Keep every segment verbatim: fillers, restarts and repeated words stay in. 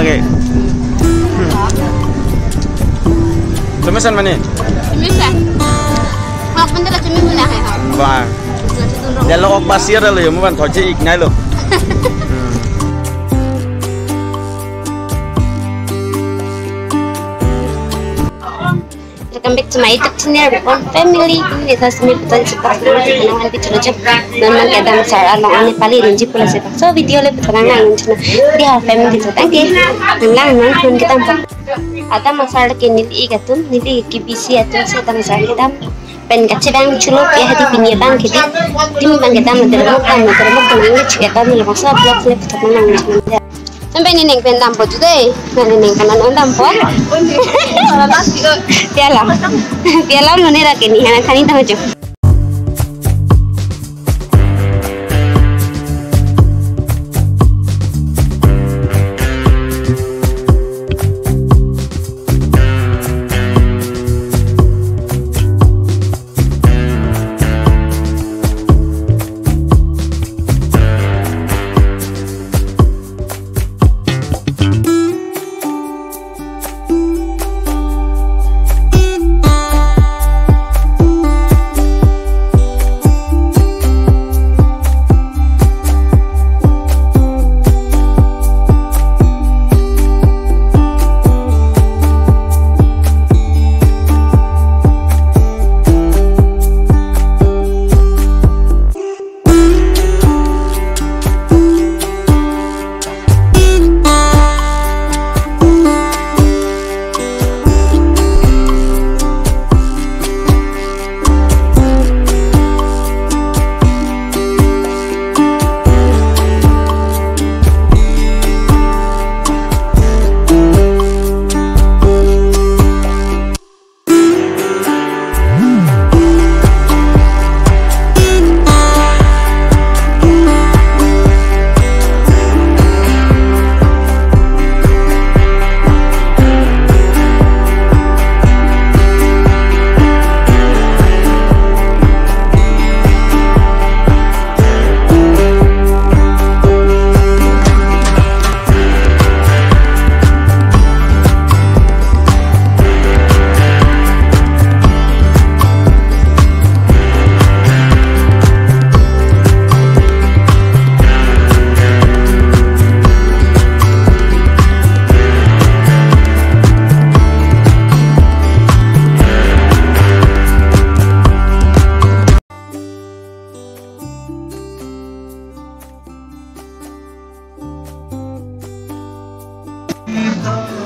Lake. Hmm. Chumi san mane? Chumi san. Hok mane la chumi mula hai ha. Ba. Chumi dun rong. Ya lo ok basi ada lo ya, mo ban thoche ik nai lo. Hmm. Welcome back to my YouTube channel, Reborn Family. Ini dia sami putar cepat nang, kita nang nanti chelo cek. Non abang kedam asar along ani pali rinji pula cepat. So video le putar nang nang chena. Dia family cepat ke. Nang nang nang kita empat. Kedam asar ke neli ik atum, neli ik ke bisi atum si kedam asar kedam. Pen kachedang chulo ke hadi pini abang ke di. Tim abang kedam motor mo kam motor mo kam nang chek kedam le masa vlog le putar nang nang chena. Sampai nening pen dampo ju dei. Nening pen non dampo. Piala. Piala lo nera ke ni hana kani tang ju.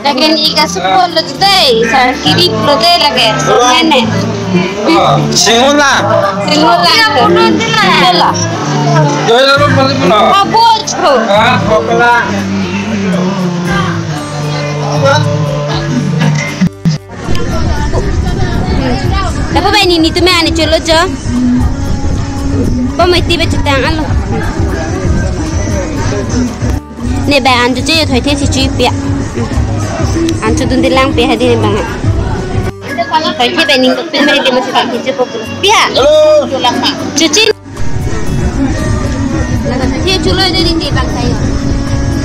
Lake ne ik asuk lo dei, sar kiri lo dei lake. Nene. Singula. Singula. Singula. Joy lo pali puno. Abo cho. Ah, kokla. Lapu bai ne netum an chelo jo. Bo mai ti ba chutang alo. Ne bai an jo che thoi the si chui pia. An chu dun dilang pia hadi ne bang. Thoi the bai ning tum bai di mo si bang che po pia. Hello. Chuchi. Dia chulo dia di bang kayo.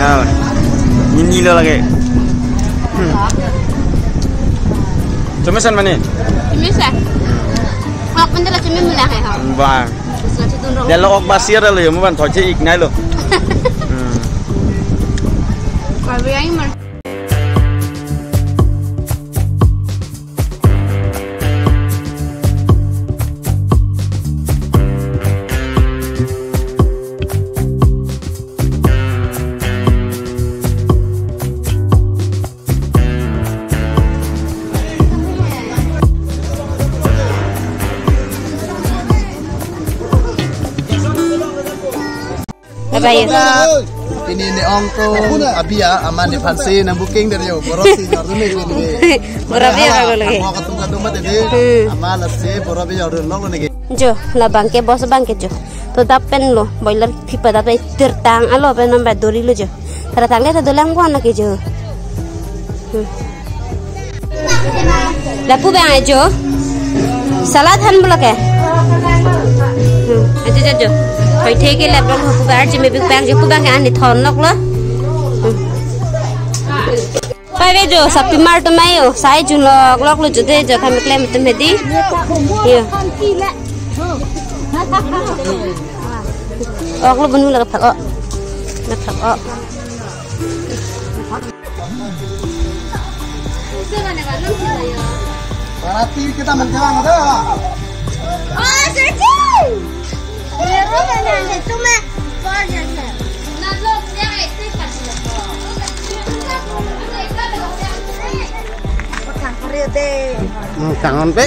Ah, ini lo lagi. Hmm. Chumi san mane? Chumi san. Hok mane la chumi mula hai ha. Ba. Dia lo ok basi ada lo ya, mo ban thoche ik nai lo. Hmm. Kau biar ini mer. Bye bye. Pini ne ong ko abia aman ne phansi nang booking der yo. Boro si jor ne ke ne. Boro abia ba lagi. Mo katum katum mate de. Hmm. Ama lasi boro abia jor lo ne ke. Jo, labang ke bos abang ke jo. To dap pen lo, boiler phi pada pai tir tang alo pen mamba dori lo jo. Tara tang le ta dolang bon na ke jo. Hmm. Lapu bang ajo. Salad han bula ke. Hmm. Ajo ajo ajo. Hoi the ke lap lo pu bar jime bik bang jo pu bang ke ani thon lok lo. Hmm. Ave jo, Shopee Mart atum ayo, sai junlok lok lo jo de jo, tham klem atum hedi. Yo. Ok lo, bonu la phak o. La phak o. Para ti kita menjelang ada. Oh, searching. Itu mah. Hmm, kangen pe.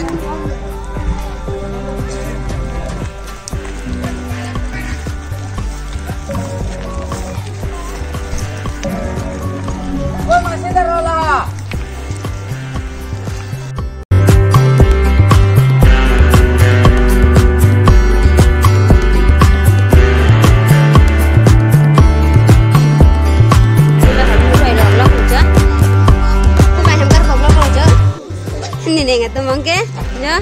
Ni neng atum abang ke, ya.